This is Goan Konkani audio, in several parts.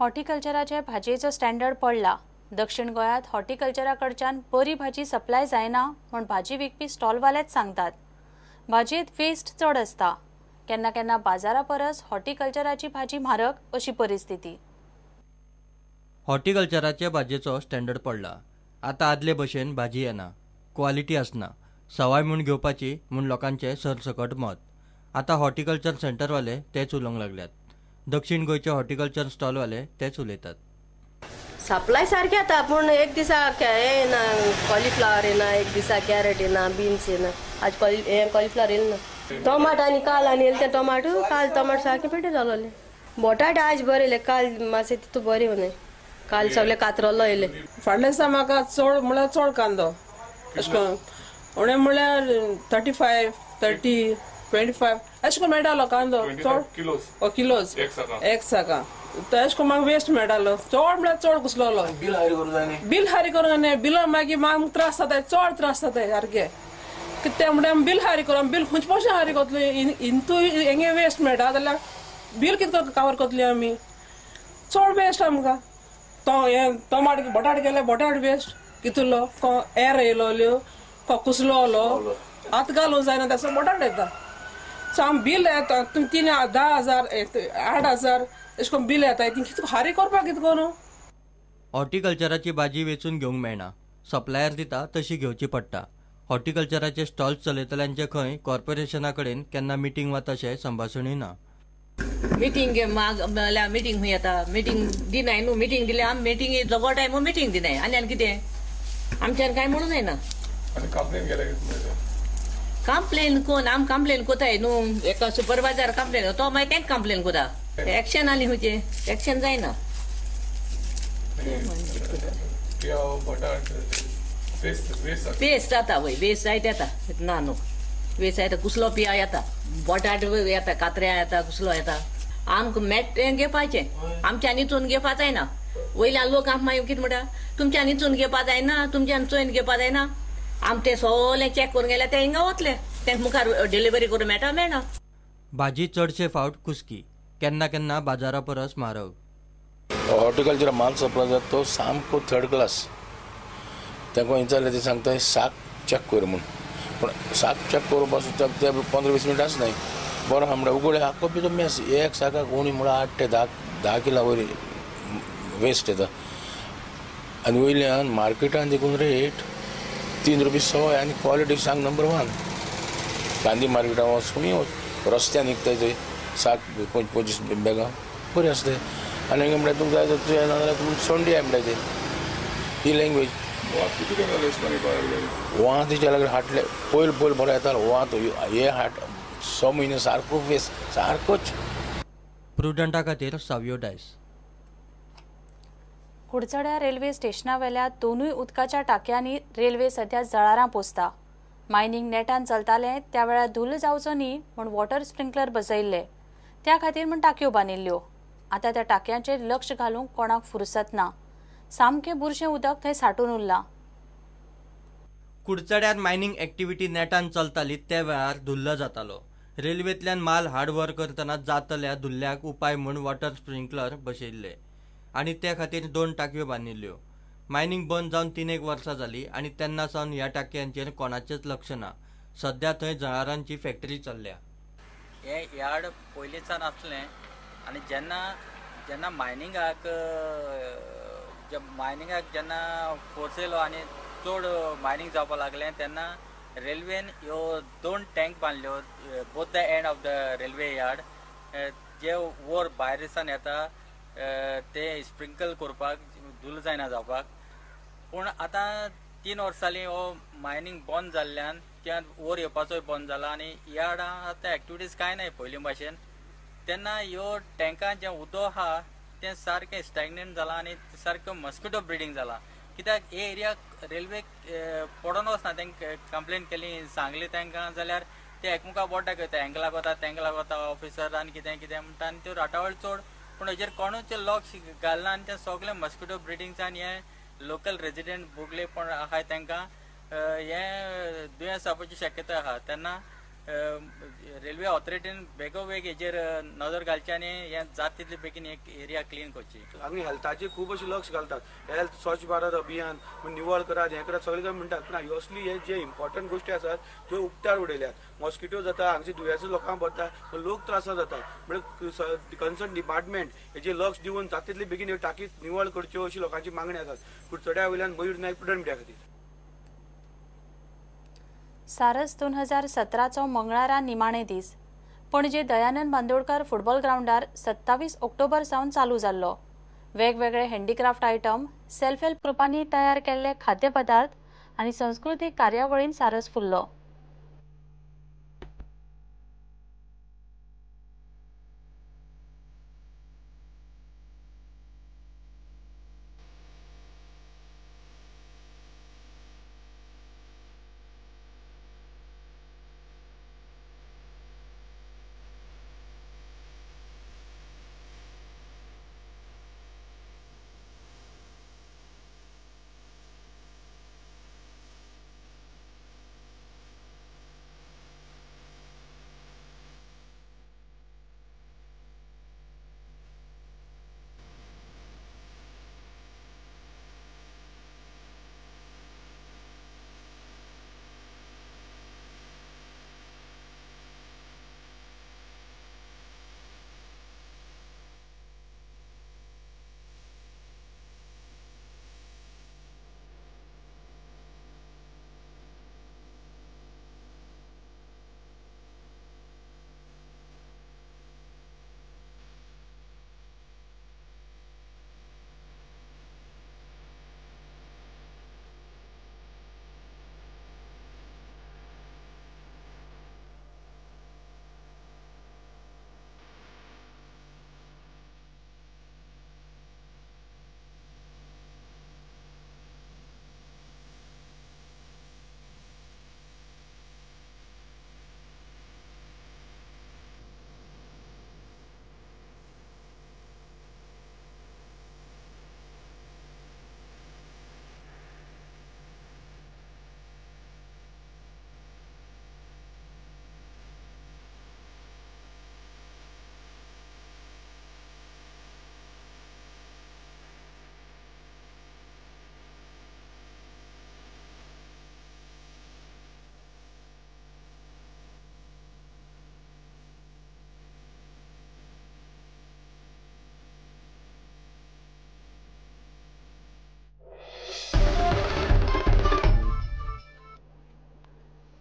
हॉर्टिकल्चराचे भाजयेचो स्टँडर्ड पडला. दक्षिण गोंयांत हॉर्टिकल्चरा कडच्यान बरी भाजी सप्लाय जायना म्हूण भाजी विकपी स्टॉलवालेच सांगतात. भाजयेंत वेस्ट चड आसता. केन्ना केन्ना बाजारा परस हॉर्टिकल्चराची भाजी म्हारग अशी परिस्थिती. हॉर्टिकल्चराचे भाजयेचो स्टँडर्ड पडला. आतां आदले भशेन भाजी येना, क्वालिटी आसना, सवाय म्हूण घेवपाची म्हूण लोकांचें सरसकट मत. आतां हॉर्टिकल्चर सेंटरवाले तेच उलोवंक लागल्यात. दक्षिण गोंयचे हॉर्टिकल्चर स्टॉलवाले तेच उलयतात. सप्लाय सारकें येता, पूण एक दिसा हें येना, कॉलिफ्लावर येना, एक दिसा कॅरट येना, बिन्स येना. आज कॉलिफ्लावर येयलें ना. टोमाट आनी काल आनी येयले ते टोमाट, काल टोमाट सारके पेटे जालोले. बटाटे आज बरे येयले, काल मातशे तितू बरे न्हय, काल सगळे कातरोलो येयले. फाटल्या दिसा म्हाका चड म्हळ्यार चड कांदो अशें करून उणें म्हळ्यार 35, 30, 25 अशें करून मेळटालो कांदो चड किलोज एक साका. अशें करून म्हाका वेस्ट मेळटालो, चड म्हळ्यार चड घुसलोलो. बील हारी करूंक जाय, बिलां मागीर म्हाका त्रास जाताय, चड त्रास जाताय सारके. कितें म्हणल्यार बील हारी करूं, बील खंयचे पयशे हारी करतली? इंतू हेंगे वेस्ट मेळटा जाल्यार बील कितें कवर करतली आमी? चड वेस्ट आमकां. तो हें टमाट बटाट गेले, बटाट वेस्ट कितलो एर येयलो, कुसलोलो, आतां घालूंक जायना तेसो बटाट येता. सो आमी बील येता 3, 10,000, 8,000 अशें करून बील येता. ती कितें हारी करपाक कितें करूं? हॉर्टिकल्चराची भाजी वेंचून घेवंक मेळना, सप्लायर दिता तशी घेवची पडटा. हॉर्टिकल्चराचे स्टॉल चलयतल्यांचे खंय कॉर्पोरेशना कडेन केन्ना मिटींग वा तशें संभाशणूय ना. मिटींग मिटींग खंय येता, मिटींग दिनाय न्हू. मिटींग दिल्या आमी, मिटींग जगोटाय म्हूण मिटींग दिनाय. आनी आनी कितें आमच्यान कांय म्हणून जायना. कंप्लेन कोण आम कंप्लेन कोताय न्हू, एका सुपरवायजर कंप्लेन, तो मागीर तेंक कंप्लेन कोता. एक्शन आनी खंयचें एक्शन जायना. वेस्ट जाता वय, वेस्ट जायत येता ना न्हू, वेस्ट जायता. कुसलो पिया येता, बटाट येता, कात्र्या येता, कुसलो येता. आमकां मेट घेवपाचें, आमच्यान इचून घेवपा जायना. वयल्यान लोक आमकां मागीर कितें म्हणटा, तुमच्यान इचून घेवपा जायना, तुमच्यान चोयन घेवपा जायना. आम ते सगळें चॅक करून गेल्यार ते हिंगा वतले, तेंका मुखार डिलिव्हरी करूं मेळटा मेळना. भाजी चडशे फावट कुसकी, केन्ना केन्ना बाजारा परस म्हारग. हॉर्टिकल्चर माल सप्लाय जाता तो सामको थर्ड क्लास. तांकां विचारलें ते सांगता साक चॅक कर म्हूण, पूण साक चॅक करपा सुद्दां ते 15-20 मिनटां आसनाय. बरो आहा म्हणल्यार उगडे आख्खो पितो मेस एक साकाक उणी म्हळ्यार 8 ते 10 किला वयर वेस्ट येता. आनी वयल्यान मार्केटान देखून रेट 3 रुपये सवाय आनी क्वॉलिटी सांग नंबर 1. गांधी मार्केटान वच, खंय वच, रस्त्यान विकताय थंय 7, 25 बॅगां बरीं आसता. आनी हांगा म्हणल्यार तुमकां जाय तुवें नाजाल्यार तुमी सोंडी आय म्हणटा ते ही लँग्वेज. वांत लागले हाटले पयल पयल बरो येतालो वांत हे हाट 6 म्हयने सारको वेस्ट सारकोच. प्रुडंटा खातीर सावियो डायस. कुडचड्या रेल्वे स्टेशनावेल्या दोनूय उदकाच्या टाकयांनी रेल्वे सध्या जळारां पोसता. मायनिंग नेटान चलतालें त्या वेळार धुल्ल जावचो न्ही म्हूण वॉटर स्प्रिंकलर बसयल्ले, त्या खातीर म्हूण टाकयो बांदिल्ल्यो. आतां त्या टाकयांचेर लक्ष घालूंक कोणाक फुरसत ना. सामकें बुरशें उदक थंय साठून उरलां. कुडचड्यार मायनिंग एक्टिविटी नेटान चलताली त्या वेळार धुल्ल जातालो. रेल्वेंतल्यान माल हाड व्हर करतना जातल्या धुल्ल्याक उपाय म्हूण वॉटर स्प्रिंकलर बसयल्ले आनी ते खातीर 2 टाकयो बांदिल्ल्यो. मायनिंग बंद जावन 3-1 वर्सां जाली आनी तेन्ना सावन ह्या टाकयांचेर कोणाचेंच लक्ष ना. सध्या थंय जळारांची फॅक्टरी चल्ल्या. हें यार्ड पयलींच्यान आसलें आनी जेन्ना जेन्ना मायनिंगाक जेन्ना फोर्स येयलो आनी चड मायनिंग जावपाक लागलें तेन्ना रेल्वेन ह्यो 2 टँक बांदल्यो both the end of the railway yard. जे वोर भायर दिसान येता ते स्प्रिंकल करपाक, धूल जायना जावपाक. पूण आतां 3 वर्सां जालीं हो मायनिंग बंद जाल्ल्यान त्या वोर येवपाचोय बंद जाला आनी यार्डां आतां एक्टिविटीज कांय नाय पयलीं भाशेन. तेन्ना ह्यो टँकां जें उदक आहा तें सारकें स्टॅग्नंट जालां आनी सारकें मस्किटो ब्रिडींग जालां. कित्याक हे एरियाक रेल्वेक पडोन वचना. तांकां कंप्लेन केली, सांगली तांकां जाल्यार ते एकमुका बोट दाखयता, हेंका लागता तेंका लागता ऑफिसर आनी कितें कितें म्हणटा आनी त्यो राटावळ चड. पूण हेजेर कोणूच लक्ष घालना आनी तें सगळें मस्किटो ब्रिडींग आनी हें लोकल रेजिडेंट बुगले पण आहाय तांकां हें दुयेंस जावपाची शक्यता आहा. तेन्ना रेल्वे ऑथॉरिटीन बेगोबेग हेजेर नदर घालची आनी हें जात तितले बेगीन एक एरिया क्लीन करची. आमी हेल्थाचेर खूब अशें लक्ष घालतात, हेल्थ स्वच्छ भारत अभियान निवळ करात, हें करात, सगळें म्हणटात, पूण असली हे जे इम्पॉर्टंट गोश्टी आसात त्यो उक्त्यार उडयल्यात. मॉस्किटो जाता, हांगचे दुयेंसां लोकांक भरता, लोक त्रासां जाता. म्हणजे कन्सर्न डिपार्टमेंट हेजेर लक्ष दिवन जाता तितले बेगीन ह्यो टाकी निवळ करच्यो अशी लोकांची मागणी आसा. कुडचड्या वयल्यान मयूर नायक, प्रुडंट मिडिया खातीर. सारस 2017चो मंगळारा निमाणे दीस. पणजे दयानंद बांदोडकर फुटबॉल ग्रावंडार 27 ऑक्टोबर सावन चालू जाल्लो. वेगवेगळे हँडीक्राफ्ट आयटम, सेल्फ हेल्प ग्रुपांनी तयार केल्ले खाद्यपदार्थ आनी संस्कृतीक कार्यावळीन सारस फुल्लो.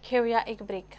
घेऊया एक ब्रेक.